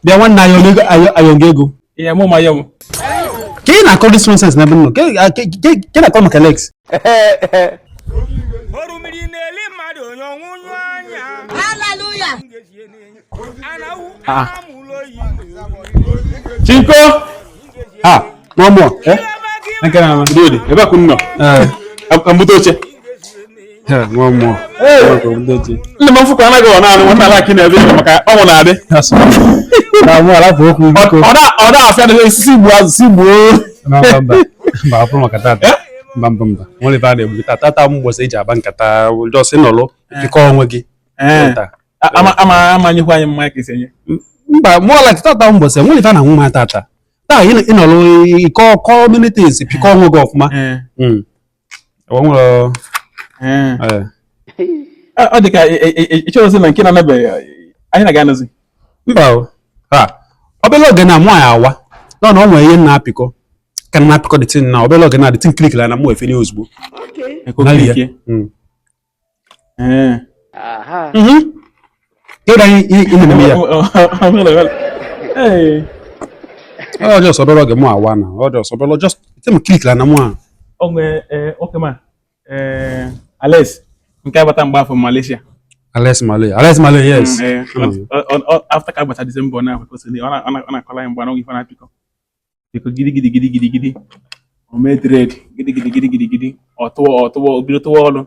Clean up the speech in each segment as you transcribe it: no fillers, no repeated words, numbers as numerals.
Bịa nwanne anyị ego ayọnga ego. Ihe mụ ma ya m. Ka ị na-akọ this nonsense n'ebe m nọ? Ka ị na-akọ maka Alex? Orumiri na-eli mmadụ onye ọnwụnyụ anya. Hallelujah. Ah. Chinko. Ha, n'ọmụ a. Nke na ama. Ndị ebe akụ nọ. Ka mbute oche. Nwa mmụọ. Nne m mfụkwa anaghị ọ naanị nwanne ala akị na-ebe ịnọ maka ọnwụ na-adị. Na mụ alapụ okwu biko. Ọ na-afịa na osisi gbuo azụ si gbuo. Mba mba mba. Mba ọ bụrụ maka tata. Mba mba mba. Nwere ife a na-egbu tata tata mgbọsị eji agba nkata just nọlụ pịkọ onwe gị. Tata. Ama ama ama nyekwa anyị mmanya ka esi enye. Mba mụ ala tata mgbọsị nwere ife a na-anwụ ma tata. Taa ị nọlụ ịkọ kọ many things pịkọ onwe gị ọfụma. Ọ nwere ee. Ọ dị ka ị chọrọzi na nke na-anabeghị anyị na-aga anọzi. Mba o. Ha. Obere oge na mụ awa. Nọ na ọ nwere ihe m na-apịkọ. Ka m na-apịkọ the thing na obere oge na the thing click na mụ efeli ozugbo. Nali ya. Kedu anyị ị na-eme ya? Ọ just obere oge mụ awa na. Ọ just obere just the click na mụ a. Onwe oke ma Alex nke abata mgbe afọ Malaysia. Alex Malay. Alex Malay, yes. After ka agbata December na kwesịrị ọ na-akọla anyị mgbe anọghị ife na-apịkọ. Pịkọ gidi gidi gidi gidi gidi. O mee trade gidi gidi gidi gidi gidi. Ọ tụọ ọ tụọ o bido tụwa ọrụ.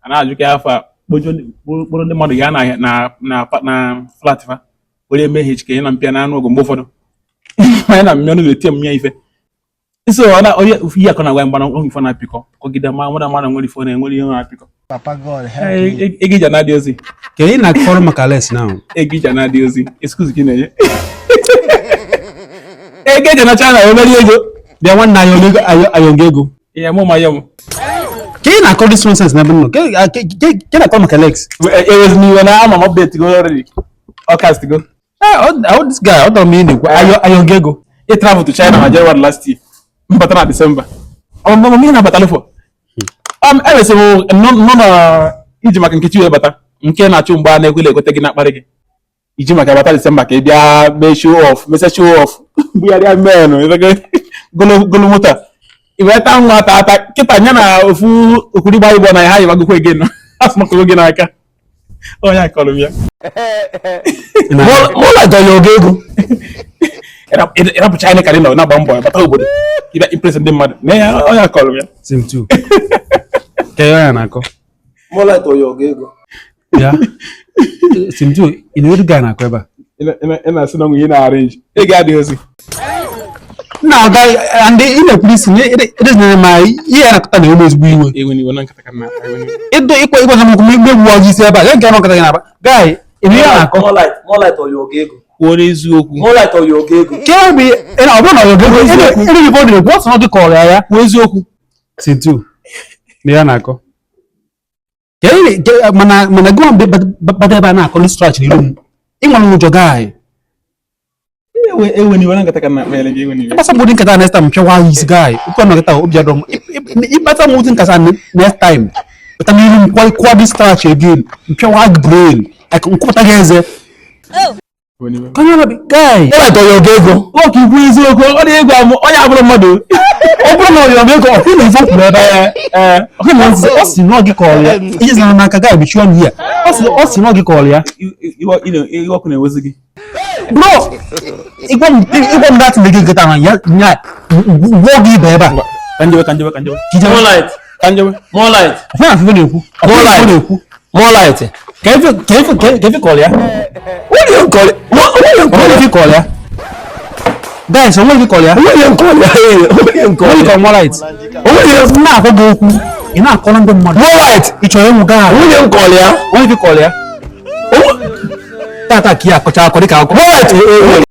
A na-ajụ ka afọ a kpọrọ ndị mmadụ ya na na na na flat fa. Were eme HK ya na mpịa na anụ ọgụ mgbe ụfọdụ. Anyị na mmịa ọnụ na-eti m ya ife. So ọ na onye ihe akọ na-agwa mgbe anọghị ife na-apịkọ. Kọgide ma nwere mmadụ nwere ife na-enwere ihe na-apịkọ. Papa God, help me. Ego ije na-adị ozi. Ka ị na-akọrọ maka Alex now. Ego ije na-adị ozi. Excuse gị na-enye. Ego eji na China emeri ego. Bịa nwanne anyị ego ayọnga ego. Ihe mụ ma ya m. Ka ị na-akọ this nonsense n'ebe m nọ? Ka ị na-akọ maka Alex? Ewezi n'iwe na ama m update go already. Ọ cast go. Ọ this guy ọ dọrọ m ihe na-ekwu ayọnga ego. I travel to China na January last year. Mbata na December. Ọ bụ ihe na-abata lụfọ. Emesịrị m nọ na iji maka Nkechi wee bata nke na-achụ mgbe a na-ekwela ekweta gị na-akparị gị. Iji maka bata December ka ị bịa mee show off, mesia show off, bugharịa menụ, golo moto. I wee taa nwa ata ata kịta ya na ofu okwurigba igbo na ha yibagokwa ege nọ asụmakọgo gị n'aka. Onye akọrọ m ya. Mụ na ọyọ ego. Ịrapụ China ka dị nọ na-agba mbọ bata obodo ịbịa impress ndị mmadụ na ya onye akọrọ m ya. Sim 2. Ka ya na-akọ. Mụ na ọyọ ego. Ya. Sim 2, ị na-eru guy na-akọ ebe a. Ị na-asị na ọnwụ ihe na-arrange. Ego adịghị ozi. Na ọga ndị ị na-ekwuru isi na edezina ma ihe ya na-akọta na-enwe ezigbo iwe. Ewe n'iwe na nkata ka m na-akpa ewe n'iwe. Ịdọ ịkwa ịgwa m okwu megbu ọjị isi ebe a. Ya nke ọnụ nkata gị na-akpa. Guy, ị na ihe na-akọ. Mụ na ọyọ ego. Kwuo n'eziokwu. Mụ na ọyọ ego. Ka obi ị na ọ bụrụ na ọ ego ebe ife ọ na-ekwu ọ sị na ọ dị kọrọ ya ya. Kwuo eziokwu. Sim 2. Na ya na-akọ. Ka mana mana gị nwa bata ebe a na-akọ ndị strach n'iru m. Ị nwere ụjọ guy. Ewe n'iwe na nkata ka m na-akpa ele gị ewe n'iwe. Ịgbasa m ụdị nkata next time pịawa ya isi guy. Ụkọ nọ kịta obi adọ m. Ịgbasa m ụdị nkata next time. Pụta n'iru m kwa this strach again. Mpịawa gị brain. Like nkwụpụta gị eze. Ewe n'iwe. Ka onye ọbịa guy. Mụ na ọyọ ego. Ọ ka ikwu eziokwu ọ dị ego amụ onye abụrụ mmadụ. Ọ bụrụ na ọyọ ego ọ na ife kwuru ebe ya. Ọ na ọ sị na ọ gị kọrọ ya. Ihe zara n'aka guy bichie ọnụ ya. Ọ sị na ọ gị kọrọ ya. Iwe ọkụ na-ewezi gị. Bro, ịgwa m dat gị nkịta na ya nya gwụọ gị ibe ebe a. Ka njebe ka njebe ka njebe. More light. Ka njebe. More light. Ọfụ na afụfe na-ekwu. More light. Na-ekwu. More light. Ka ife ka ife ka ife kọrọ ya. Onye nkọrọ. Onye nkọrọ. Onye ife kọrọ ya. Guys, onwe ife kọrọ ya. Onye nkọrọ. Onye nkọrọ. Onye kọrọ more light. Onye M na-akọ gị okwu. Ị na-akọrọ ndị mmadụ. More light. Ị chọrọ ịnwụ gaa. Onye nkọrọ ya. Onye ife kọrọ ya. Tata ka ya akọcha akọ dịka akọ. More light.